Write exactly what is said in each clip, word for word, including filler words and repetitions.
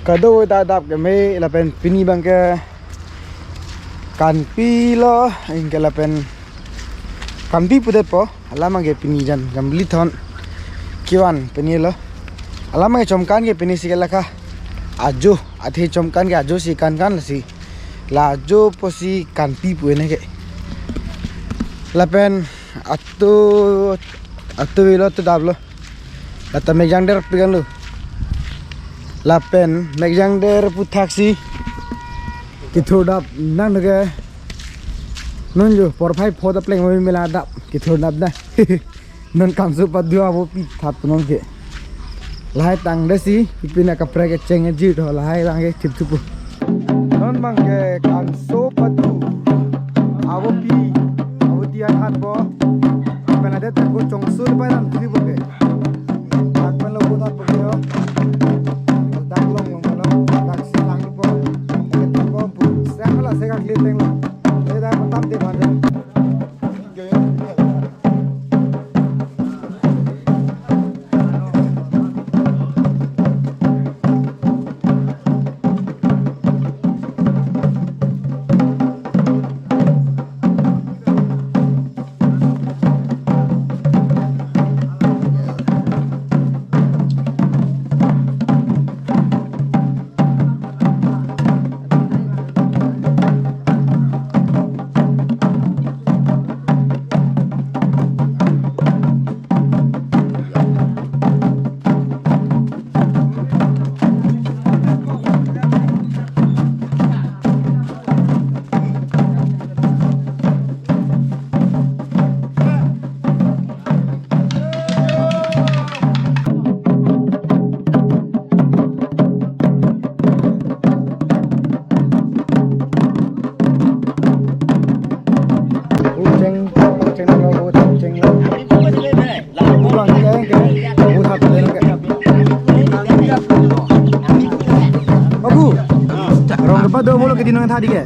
Kadokave ta adap keme lapen pini abangke Kanpi lo, anke lapen Kanpi pudetpo, alam abangke pini jan jambili thon kevan pini lo. Alam abangke chomkan ke pini si ke lakha ajo, athe chomkan ke ajo si kankan lasi. La ajo pusi Kanpi pu ene ke. Lapen atu, atu avelo, atu adaplo. Lata mekjang der pikan lo. Lapen mekjang der aputhaksi kethur adap nang ke. Non jo porphai pho ta pleng mai mela adap kethur adap na. Non Kanso Padu avopi thap non ke. Lahai tangdetsi, pipin akaprek kecheng ajir tho lahai abangke thip thupo. Non abangke Kanso Padu avopi, avopi athatpo. Pen adet ko chongsul pai lam thupo ke. Dak pen lo ko thap ke yo. Dak long long lo, dak si lang po. Dak po bu, sehla sehla kle teng lo. Dak patam te bhanja. Cheng, cheng lo, cheng lo. Ulang ke, ke, ulang ke. Abu, rong kepa do bolo ke dinong tadi ke?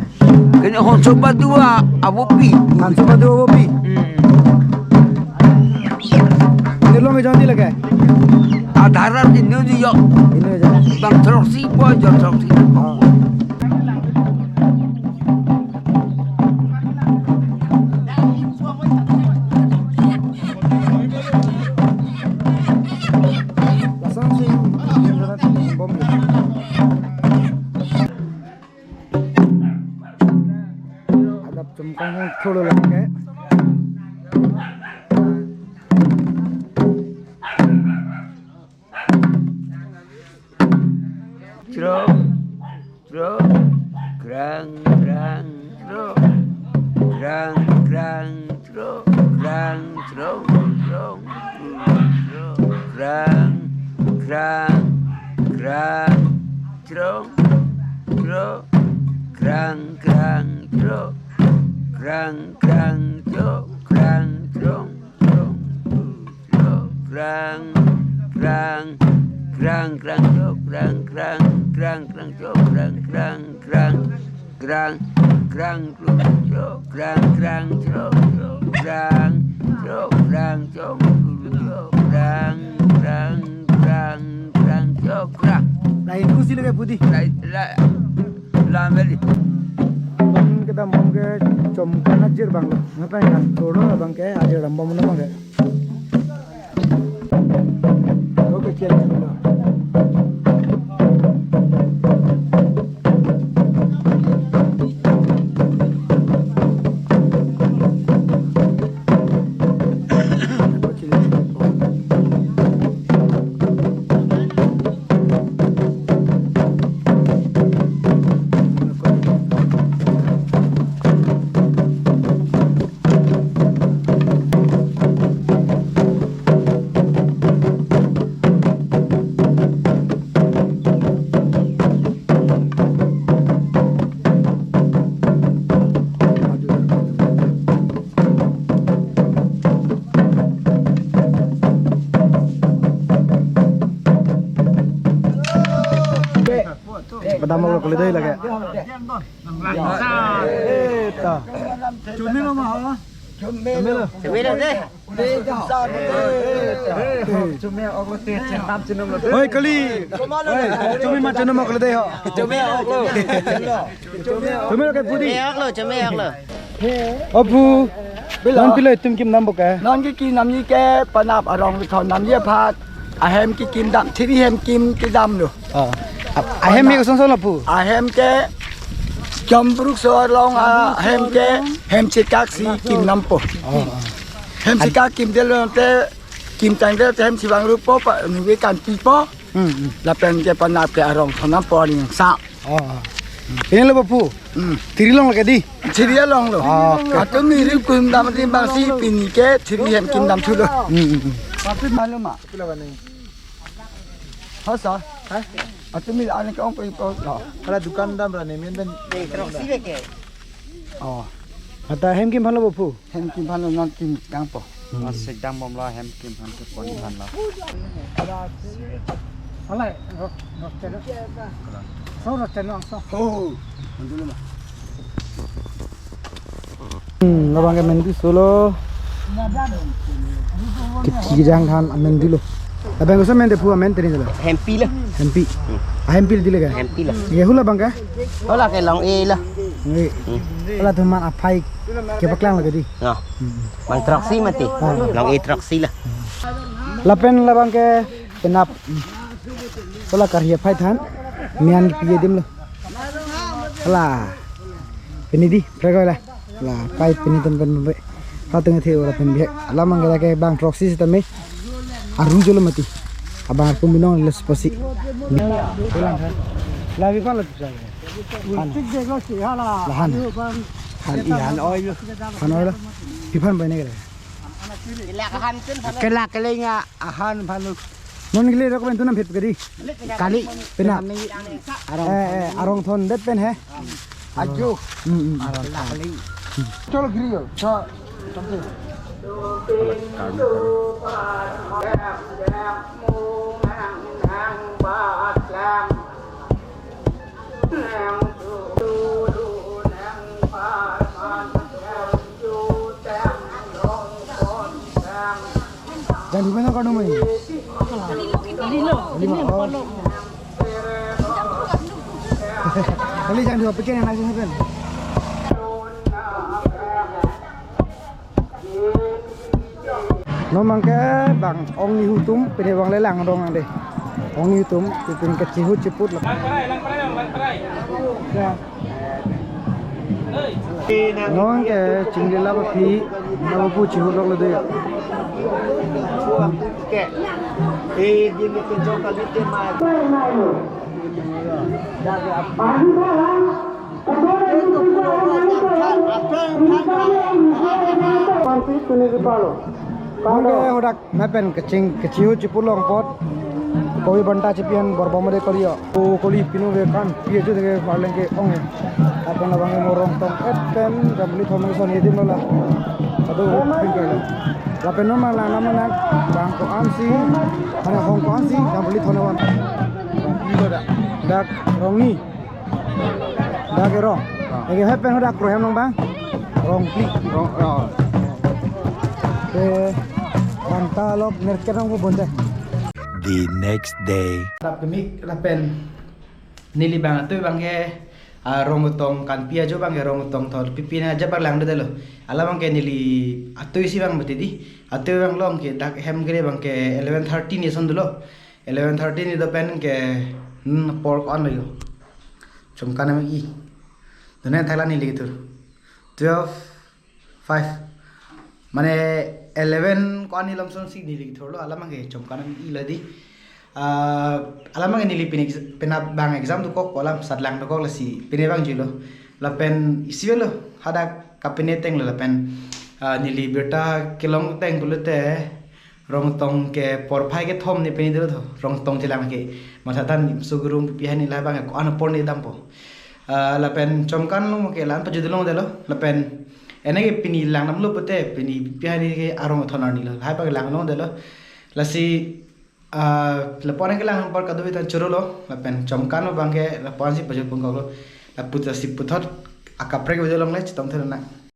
Kene Kanso Padu avopi. Kanso Padu avopi. Hmm. Ini lo ngejon di lagi. Adharan ini di yo. Ini aja. Bang troksi boy, jo troksi. Oh. Lasonsi bom. Adap chomkan tholo lagi. Chro, chro, krang, krang, chro. Krang, krang, chro, krang, chro, chro, chro. Krang, krang, krang, chro, chro. Krang, krang, chro. Krang, krang, chro, krang, chro, chro. Krang, krang, krang, krang, chok, krang, krang, krang, krang, chok, krang, krang, krang, krang, krang, chok, krang, krang, chok, chok, krang, chok, krang, chok, chok, krang, krang, krang, krang, chok, krang. Lain kusi lagi putih. Lain, la, la meli. Bang kedam bang ke chomkan ajir bang lo. Ngapain kan? Tolo bang ke ajir dam bom lo bang ke. Padam lo kali dai lagi. Eta. Chuni lo ma ho. Chome lo. Chome lo dei. Oi, kali. Oi, chome ma chome ma kali dei ho. Chome lo. Chome lo ke pudi. Chome lo, chome lo. O phu. Bilo. Non pilo itum kim nam bo ke? Non ke kim nam ni ke penap arong thon nam ye phat. Ahem ke kim dam, thiri hem kim ke dam lo. Ah. Ahem ke kosonson lo phu? Ahem ke Jambruk so along ahem ke hem chekak si kim nam po. Oh, oh. Hem chekak kim del lo te kim tang del te hem chevang rup po pa nuwe kan pi po. Hmm, hmm. Lapen ke penap ke arong thon nam po ning sa. Oh, oh. Pini lo phu? Hmm. Thiri long lagi di? Thiri long lo. Ah, oke. Atum ni rim kum dam di bang si pini ke thiri hem kim dam thu lo. Hmm, hmm, hmm. Tapi malu ma. Hasa? Hah? Atum ni ane ke ong pe po lo. Hala dukan dam ra ne men ben. Oh. Ata hem kim phan lo phu? Hem kim phan lo non kim dam po. Hmm. Asik dam bom lo hem kim phan ke pon phan lo. Alai, rok, rok teno. So rok teno so. Oh, mandu lo ma. Hmm, labang ke mendi solo. Kiki jang than amen dilo. Labang koson men de phu amen teri dilo. Hempi lo. Hempi. Ah, hempi dilo ke? Hempi lo. Ye hula bang ke? Hula ke long e lo. Ngi. Hmm. Hula thuman aphai kepaklang lagi di. Nah. Hmm. Bang throksi mati. Ah. Long e throksi lo. Lapen labang ke penap. Hula karhi aphai than. Mian pi adim lo. Hula. Pini di, pregoi la. La, kai pini tan pen be. Hateng the ora pen be. Labang ke bang throksi sitame. Aru jolo mati. Abang pun binong les pasi. La, la, piphan lo tu sa. Han. La, han. Han, i han oi lo. Han oi lo. Piphan bai ne ke. Kela kele nga ahan phan lo. Non kele rok ben tu nam phit ke di. Kali, penap. Arong. Eh, eh, arong thon det pen he. Ajo. Hmm, hmm. Arong thon. Cholo giri yo. Sa, sampai. Jangthu pen kardom mai. Lima, oh. Kali jangthu apiken anak sini pen. Non bang ke bang ong ni hutum pine bang le lang dong ang de. Ong ni hutum pine kachihut chiput lo. Ya. Non ke chingli lap aphi, nabo pu chihut lok lo de. Non ke hodak lapen kaching, kachihut chipulong apot. Kopi banta chipi an borbom de kori yo. O koli pinu ve kan, pi ajo de parleng ke ong. Lapen labang ke mo Rongtong et pen, Jambili thon ke son yedim lo la. Aduh, pin ke la. Lapen non ma lang nam nang, bang ko-an si, hana hong ko-an si, Jambili thon van. Dak Rongni. Dak ke Rong. Ah. Eke hepen hodak krohem long bang. Rongpli. Rong, oh. Ke banta lok nerket rong ko bonte. The next day. Tap kemik lapen neli bang atui bang ke, ah, Rongtong kanpi ajo bang ke Rongtong thor pipi na aja bang lang de lo. Ala bang ke neli atui si bang beti di. Atui bang long ke dak hem gre bang ke eleven thirty ni son dolo. Eleven thirty ni do pen ke, hmm, pork on lo yo. Chomkan am i. Dona thailand ni lagi tur. Twelve five. Mane eleven ko ani lamson si neli thorlo, alam ke chomkan am i ladi. Ah, alam ke neli pin ex-, pina bang exam dokok, kolam satlang dokok lasi pine bang julo. Lapen isi velo, hadak kapine teng lo lapen, ah, neli birta kelong teng pulote Rongtong ke porphai kethom ni pini dulu tho. Rongtong chelang ke. Masa tan sugurung pipi hani la bang ko-an apor ni dampo. Ah, lapen chomkan lo ke lan pajudulong delo. Lapen ene ke pini lang nam lo pute pini pipi hani ke arong thon arni lo. Lahai pa lang long delo. Lasi, ah, lapu-an ke lang por kadu tan churu lo. Lapen chomkan lo bang ke lapu-an si pajudulong lo. Lapu ta si puthot akaprek pajudulong le chitom thena.